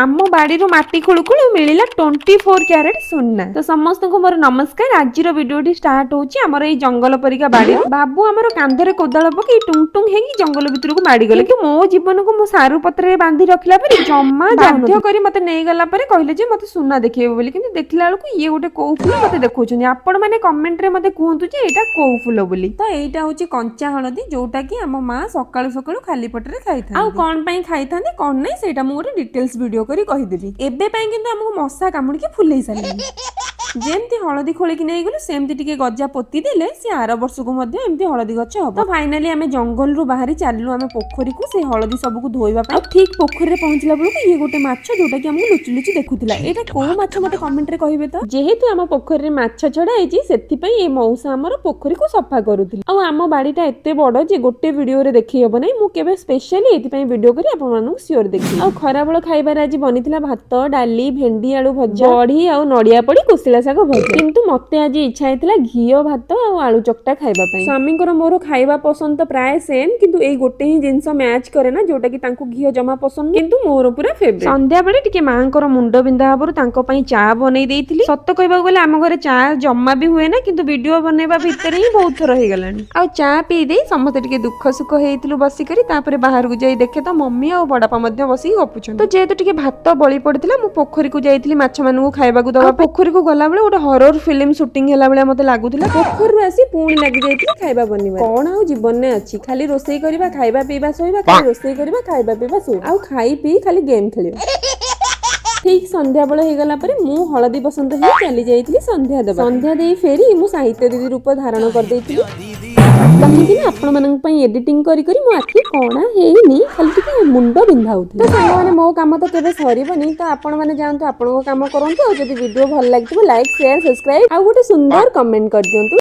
ଆମ ବାଡ଼ିରୁ ମାଟି ଖୋଳୁ ଖୋଳୁ ମିଳିଲା 24 କ୍ୟାରେଟ ସୁନା। ତ ସମସ୍ତଙ୍କୁ ମୋର ନମସ୍କାର। ଆଜିର ଭିଡିଓଟି ଷ୍ଟାର୍ଟ ହଉଛି ଆମର ଏଇ ଜଙ୍ଗଲ ପରିକା ବାଡ଼ିରୁ। ବାବୁ ଆମର କାନ୍ଧରେ କୋଦାଳ ପକେଇ ଟୁଙ୍ଗ ଟୁଙ୍ଗ ହେଇକି ଜଙ୍ଗଲ ଭିତରକୁ ମାଡ଼ିଗଲେ, କିନ୍ତୁ ମୋ ଜୀବନକୁ ମୁଁ ସାରୁ ପତ୍ରରେ ବାନ୍ଧି ରଖିଲା ପରେ ଜମା ବାଧ୍ୟ କରି ମତେ ନେଇଗଲା ପରେ କହିଲେ ଯେ ମତେ ସୁନା ଦେଖେଇବ ବୋଲି। କିନ୍ତୁ ଦେଖିଲା ବେଳକୁ ଇଏ ଗୋଟେ କୋଉ ଫୁଲ ମତେ ଦେଖଉଛନ୍ତି। ଆପଣ ମାନେ କମେଣ୍ଟରେ ମତେ କୁହନ୍ତୁ ଯେ ଏଇଟା କୋଉ ଫୁଲ ବୋଲି। ତ ଏଇଟା ହଉଛି କଞ୍ଚା ହଳଦୀ, ଯୋଉଟା କି ଆମ ମା ସକାଳୁ ସକାଳୁ ଖାଲି ପେଟରେ ଖାଇଥାନ୍ତି। ଆଉ କଣ ପାଇଁ ଖାଇଥାନ୍ତି, କଣ ନାହିଁ, ସେଇଟା ମୁଁ ଗୋଟେ ଡିଟେଲ୍ସ ଭିଡିଓ କରି କହିଦେବି। ଏବେ ପାଇଁ କିନ୍ତୁ ଆମକୁ ମଶା କାମୁଡ଼ିକି ଫୁଲେଇ ସାରିଲେଣି। ଯେମିତି ହଳଦୀ ଖୋଳିକି ନେଇଗଲୁ, ସେମିତି ଟିକେ ଗଜା ପୋତି ଦେଲେ ସେ ଆର ବର୍ଷକୁ ମଧ୍ୟ ଏମିତି ହଳଦୀ ଗଛ ହବ। ତ ଫାଇନାଲି ଆମେ ଜଙ୍ଗଲରୁ ବାହାରି ଚାଲିଲୁ ଆମେ ପୋଖରୀକୁ ସେ ହଳଦୀ ସବୁକୁ ଧୋଇବା ପାଇଁ। ଆଉ ଠିକ ପୋଖରୀରେ ପହଞ୍ଚିଲା ବେଳକୁ ଇଏ ଗୋଟେ ମାଛ, ଯୋଉଟା କି ଆମକୁ ଲୁଚି ଲୁଚି ଦେଖୁଥିଲା। ଏଇଟା କୋଉ ମାଛ, ମତେ କମେଣ୍ଟରେ କହିବେ ତ। ଯେହେତୁ ଆମ ପୋଖରୀରେ ମାଛ ଛଡା ହେଇଛି, ସେଥିପାଇଁ ଏ ମଉସା ଆମର ପୋଖରୀକୁ ସଫା କରୁଥିଲେ। ଆଉ ଆମ ବାଡିଟା ଏତେ ବଡ ଯେ ଗୋଟେ ଭିଡିଓରେ ଦେଖେଇ ହବ ନାହିଁ। ମୁଁ କେବେ ସ୍ପେଶାଲି ଏଇଥିପାଇଁ ଭିଡିଓ କରି ଆପଣମାନଙ୍କୁ ସିଓର ଦେଖେଇବି। ଆଉ ଖରାବେଳ ଖାଇବାରେ ଆଜି ବନିଥିଲା ଭାତ, ଡାଲି, ଭେଣ୍ଡି ଆଳୁ ଭଜା, ବଢି ଆଉ ନଡିଆ ପଡି କୋଶିଳା ଶାଗ ଭଜା। କିନ୍ତୁ ମତେ ଆଜି ଇଚ୍ଛା ହେଇଥିଲା ଘିଅ ଭାତ ଆଉ ଆଳୁ ଚକଟା ଖାଇବା ପାଇଁ। ସ୍ୱାମୀଙ୍କର ମୋର ଖାଇବା ପସନ୍ଦ ତ ପ୍ରାୟ ସେମ୍, କିନ୍ତୁ ଏଇ ଗୋଟେ ହିଁ ଜିନିଷ ମ୍ୟାଚ୍ କରେ ନା, ଯୋଉଟା କି ତାଙ୍କୁ ଘିଅ ଜମା ପସନ୍ଦ ନୁହେଁ, କିନ୍ତୁ ମୋର ପୁରା ଫେଭରେଟ୍। ସନ୍ଧ୍ୟା ବେଳେ ଟିକେ ମାଙ୍କର ମୁଣ୍ଡ ବିନ୍ଧା ହବାରୁ ତାଙ୍କ ପାଇଁ ଚା ବନେଇ ଦେଇଥିଲି। ସତ କହିବାକୁ ଗଲେ ଆମ ଘରେ ଚା ଜମା ବି ହୁଏ ନା, କିନ୍ତୁ ଭିଡିଓ ବନେଇବା ଭିତରେ ହିଁ ବହୁତ ଥର ହେଇଗଲାଣି। ଆଉ ଚା ପିଇ ଦେଇ ସମସ୍ତେ ଟିକେ ଦୁଃଖ ସୁଖ ହେଇଥିଲୁ ବସିକରି। ତାପରେ ବାହାରକୁ ଯାଇ ଦେଖେ ତ ମମି ଆଉ ବଡାପା ମଧ୍ୟ ବସିକି ଗପୁଛନ୍ତି। ତ ଯେହେତୁ ଟିକେ ଭାତ ବଳି ପଡିଥିଲା, ମୁଁ ପୋଖରୀକୁ ଯାଇଥିଲି ମାଛମାନଙ୍କୁ ଖାଇବାକୁ ଦବା ପାଇଁ। ପୋଖରୀକୁ ଗଲାବେଳେ ଗୋଟେ ହରର ଫିଲ୍ମ ସୁଟିଂ ହେଲା ଭଳିଆ ମତେ ଲାଗୁଥିଲା। ପୋଖରୀରୁ ଆସି ପୁଣି ଲାଗି ଯାଇଥିଲି ଖାଇବା ବନେଇବା। କଣ ଆଉ ଜୀବନରେ ଅଛି? ଖାଲି ରୋଷେଇ କରିବା, ଖାଇବା, ପିଇବା, ଶୋଇବା। ଖାଲି ରୋଷେଇ କରିବା, ଖାଇବା, ପିଇବା, ଶୋଇବା ଆଉ ଖାଇ ପିଇ ଖାଲି ଗେମ୍ ଖେଳିବା। ଠିକ ସନ୍ଧ୍ୟାବେଳ ହେଇଗଲା ପରେ ମୁଁ ହଳଦୀ ବସନ୍ତ ହେଇ ଚାଲି ଯାଇଥିଲି ସନ୍ଧ୍ୟା ଦେବା। ସନ୍ଧ୍ୟା ଦେଇ ଫେରି ମୁଁ ସାହିତ୍ୟ ଦିଦି ରୂପ ଧାରଣ କରିଦେଇଥିଲି, କାହିଁକି ନା ଆପଣମାନଙ୍କ ପାଇଁ ଏଡିଟିଂ କରି କରି ମୋ ଆଖି କଣା ହେଇନି, ଖାଲି ଟିକେ ମୁଣ୍ଡ ବିନ୍ଧା ହଉଥିଲା। ତ ସାଙ୍ଗମାନେ, ମୋ କାମ ତ କେବେ ସରିବନି। ତ ଆପଣମାନେ ଯାଆନ୍ତୁ, ଆପଣଙ୍କ କାମ କରନ୍ତୁ। ଆଉ ଯଦି ଭିଡିଓ ଭଲ ଲାଗିଥିବ, ଲାଇକ୍, ସେୟାର, ସବସ୍କ୍ରାଇବ ଆଉ ଗୋଟେ ସୁନ୍ଦର କମେଣ୍ଟ କରିଦିଅନ୍ତୁ।